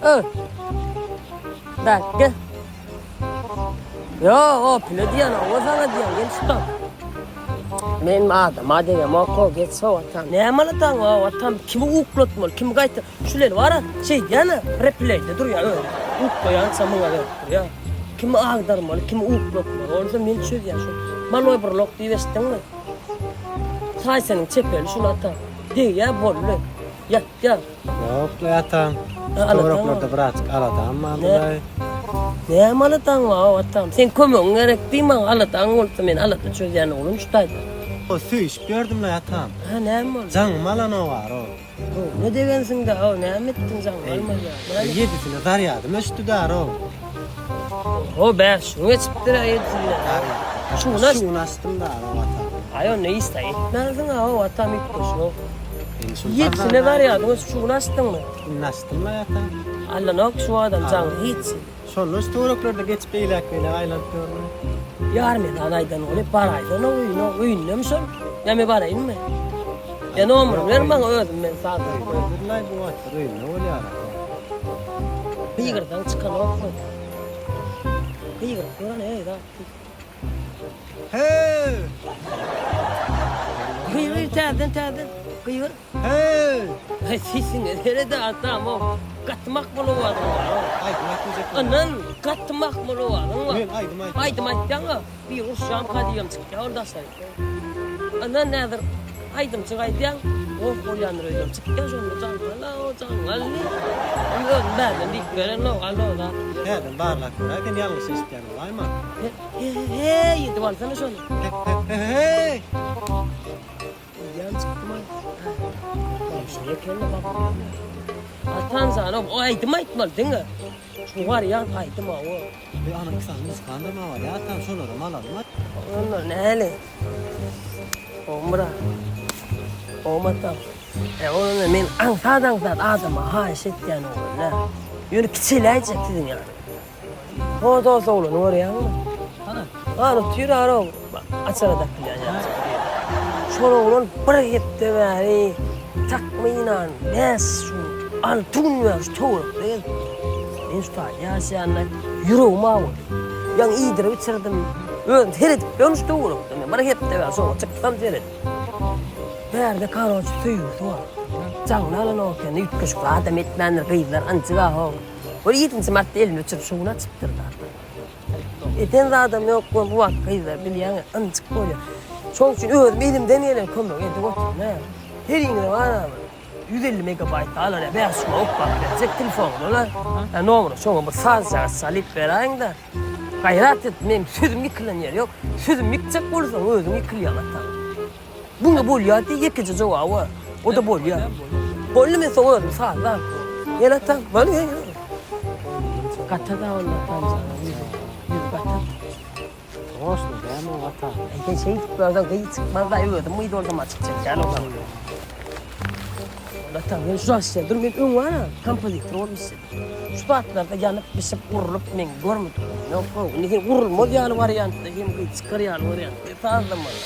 Ö. Bäh, gel. Ýo, o pile diýen, o saňa diýen, gel şu tam. Men adama degemok, o geç o atam. Näme aladaň o atam, kimi uklatmaly, kimi gaýta. Şular bar, şeýdýän, repleýde durýar özi. Uklaýança muňa berip durýar. Kimi agdarmaly, kimi uklatmaly, ony men çözýän şu. Maloý brlok diýip eşitdiňmi? Taýsanyň çepeli şul ata. Degýär boldy. Ýatýar. Ýok-la atam. Şu töwereklerde birazjyk aladam bardy-laý. Näme aladaň bar, atam? Seň kömegiň gerek diý maňa, aladaň bolsa men alada çözýän oglum şu taýda. O söýüşip ýördüm-laý atam. Hä, näme boldy? Jaňymy alanok ar-ow. Göwnüne degensiň-dä-ow, näme etdiň jaňyňy almaýar? Ýedisine zarýadym öçdi-dä ar-ow. Oho, bäşiňi geçipdir-ä ýedisinde. Şu gün açdym-da ar-ow atam. Aý, onda hiç-de etmänsiň-ow atam üýtgeşik. Ýedisine barýardyň ösüp şu gün açdyňmy? Indi açdym-laý ata. Allanok şu adam jaňy hiç. Şonda şu töwereklerde geçip eýläk-beýläk aýlanyp ýörme. Ýarmezan aýdan bolup baraýsana öýüne, öýündemi şol? Ýa men baraýynmy? Ýa nomeryňy ber maňa özüm men sazlap goýaryn. Öýündedir-laý bu wagtlar öýünde bolýar ata. Gygyrsaň çykanokmy? Gygyryp gör eý zat diýip. Heý! Gygyr täzeden täzeden gygyr. Heý! Heý sesiňe sered atam o gaty makbul owazyň bar o. Aýdym aýtmajak bolan. Ynan gaty makbul owazyň bar. Men aýdym aýtmajak. Aýdym aýtýaňa bir uruşýamka diýibem çykýar ol daşary. Ynan häzir aýdymçy gaýdýaň goh bolýandyr öýdýän çykýar şonda jaňňal o jaňňal diýip. Ony özüm bärden diýip berenok alo zat. Täzeden barlap göräý sen ýalňyş eşitýän bolaýma. He-he-heý edip alsana şony. He-he-heý! Diýýän çykdymy? Ýagşy eken-de bak. Atan jana o aýdym aýtmaly diňe. Şu barýan aýdym o. Eý ana iki sany muzykandam bar ýa atam şolaram alalymy? Onlar näli? Gowmy-ra? Gowmy atam? E onda men aňsat-aňsat adama haýyş etýän oglan däl. Ýöne kiçeläýjek siziň ýaly. Ho dos oglany görýäňmi? Hany? Hany otyr ara açara dakylýan ýaly. Şol oglan bir hepde bäri takmynan bäş şu alty gün bäri şu töwerekde gezip dur. Men şu taýda ýaşaýanda ýüregim awady. Ýaňy iýdirip içirdim. Özüm seredip ýörün şu töwerekde men bir hepde bäri şoňa çyksam seredip. Bärde karoçi söýgüsi bar. Jaňyny alanok eken, üýtgeşik zadam etmändir gyzlar ynjyga ho. Bir ýedinji martda elini öçürip şu gün açypdyr da. Eden zadam ýok bu wagt gyzlar bilýäňä ynjyk bolýar. Şoň üçin özüm elimden gelen kömegi edip otyryn hä. Heriňize bar ama 150 megabaýt alan ýa 5 gün oklap berjek telefonyňa la. Hä nomera şoňa bir sazjagaz salyp beräýiň-de. Gaýrat et meň sözüm ýykylan ýeri ýok. Sözüm ýykjak bolsaň özüň ýykylýaň ata. Buňa bolýar diý ýekeje jogaby bar. O-da bolýar. Boldy men soň özüm sazlan. Gel atam, bol gel. Gata da onda atam jana ýüzi. Ýüzi gatat. Goşma dämi o gata. Aý sen şeýdip görseň gyz çykmaz da özüm gyz bolsam açyk çekýän o zaman. Atam men şu zatda dur men öň bar kompozitor bolup işledim. Şu zatlarda ýanyp bişip gurlup men görmedim. Ýok, indi sen gurulmaz ýaly wariantda hem gyz çykar ýaly wariantda sazlamaly.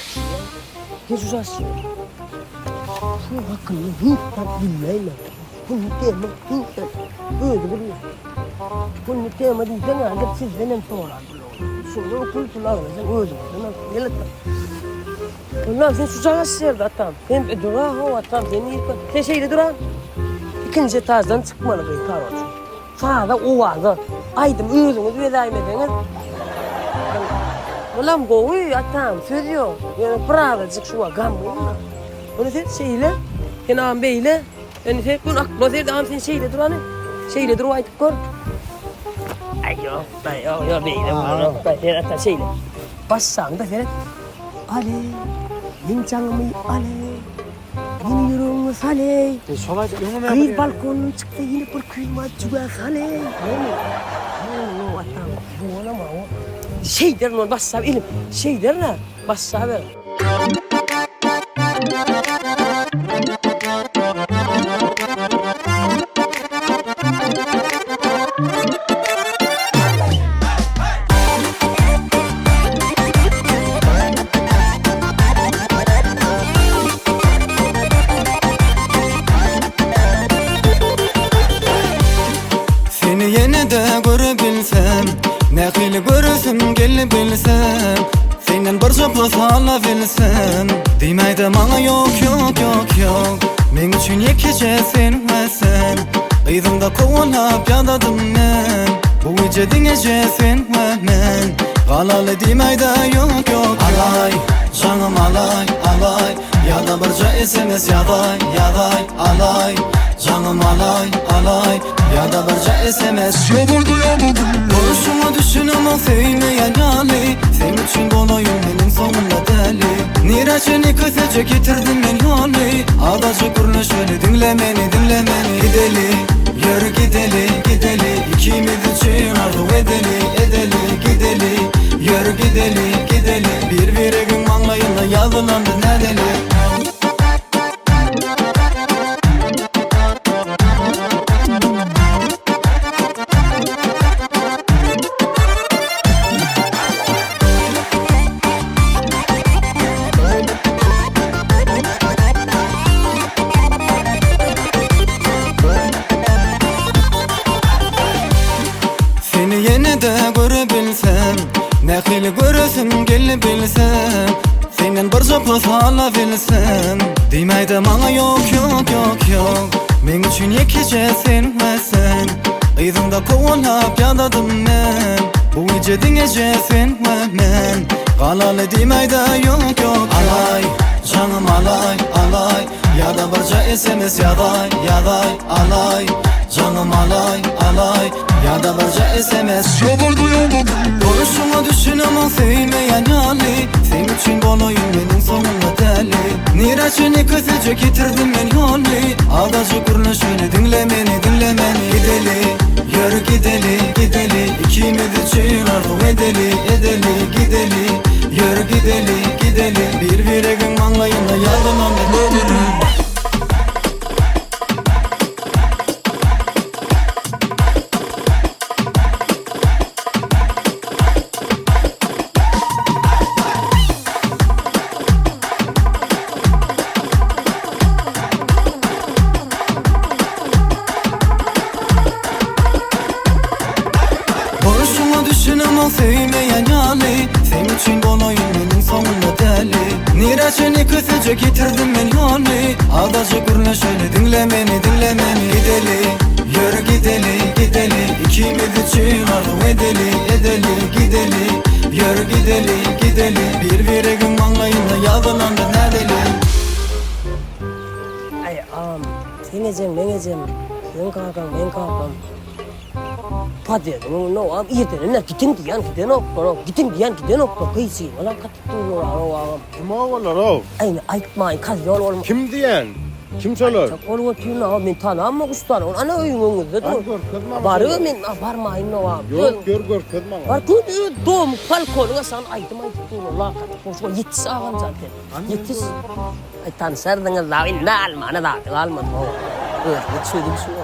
Sen şu şaş. Şu hakynda hiç zat bilmeýän. Bu tema hiç zat özi bilmeýär. Bu tema diýseň alyp sizden hem sorar bu. Şunda pul pul almasaň özüňden al. Gel atam. Ondan sen şu jagaş ýerde atam. Sen e, dur ha atam sen ýeke. Sen şeýle duran. Ikinji etajdan çykmaly gyz karoçi. Saza owaza aýdym özüňiz bezäýmeseňiz Bulam gowy atam söz ýok. Ýöne birazajyk şu wagt gamgyn. Ony sen şeýle, sen agam beýle. Sen sen gün aklyma serdi agam sen şeýle dur hany. Şeýle durup aýdyp gör. Aý ýok, aý ýok, ýok beýle bolanok. Sen ata şeýle. Başsaňda seret. Aly, meň jaňymy aly. Meni ýüregiňe sal-eý. E, şol aýdyp öňem Gyz balkondan çyksa ýene bir küýma jübä sal-eý. Näme? Ýo, atam, bolamam. Şeýderin ony başlap elim. Şeýderin-ä, başlaber. pas alabilsem Diýmäýde maňa ýok ýok ýok ýok Meň üçin ýekeje sen we sen Yzyňda kowalap ýadadym men Bu gije diňeje sen we men Galaly diýmäýde ýok ýok Alaý jaňym alaý alaý Ýa-da birje sms ýazaý ýazaý Alaý jaňym alaý alaý Ýa-da birje sms Bolşuňa düşünemok söýmeýän ýaly Seň üçin bolaýyn meniň soňunda däli Nirä çenli kösejek ýitirdim men ýoly Azajyk gürleşeli diňle meni diňle meni Gideli ýör gideli gideli Ikimiz üçin arzuw edeli edeli Gideli ýör gideli gideli Bir biregiň maňlaýynda ýazylan biz nädeli. Seni ýene-de görebilsem Nähili göresim geldi bilsem Senden birje pas alabilsem Diýmäýde maňa ýok ýok ýok ýok Meň üçin ýekeje sen we sen Yzyňda kowalap ýadadym men Bu gije diňeje sen we men Galaly diýmäýde ýok ýok Alaý jaňym alaý alaý Ýa-da birje sms ýazaý ýazaý Alaý jaňym alaý alaý Ýa-da birje sms Boluşyňa düşünemok söýmeýän ýaly Seň üçin bolaýyn meniň soňunda däli Nirä çenli kösejek ýitirdim men ýoly Azajyk gürleşeli diňle meni diňle meni Gideli ýör gideli gideli Ikimiz üçin arzuw edeli edeli Gideli ýör gideli gideli Bir biregiň maňlaýynda ýazylan biz nädeli. Bolşuňa düşünemok söýmeýän ýaly Seň üçin bolaýyn meniň soňunda däli Nirä çenli kösejek ýitirdim men ýoly Azajyk gürleşeli diňle meni diňle meni Gideli ýör gideli gideli Ikimiz üçin arzuw edeli edeli Gideli ýör gideli gideli Bir biregiň maňlaýynda ýazylan biz nädeli. Aý agam seň ejeň meň ejem seň kakaň meň kakam podýezdiň öňünde agam irdenem gidiň diýýän gidenoklar gidiň diýýän gidenoklar gyjyňylam gatyp durlar agam. Kim owalar-ow? Aý indi aýtmaýyn kozýol bolma. Kim diýýän? Kim şolar? Aýtjak bolup otyryn aga men tanamok ussany ol ana öýüň öňünde dur. Hany görkez maňa. Baryber men barmaýyn agam. Ýok ýör görkez maňa. Bar gör öz domy balkonyňa saňa aýdym aýdyp durlar lak atyp goşa ýetiş agam jan sen. Ýetiş. Aý tanşardyňyz dagy indi almana zady galmady how. Özüňiz çözüň şuny.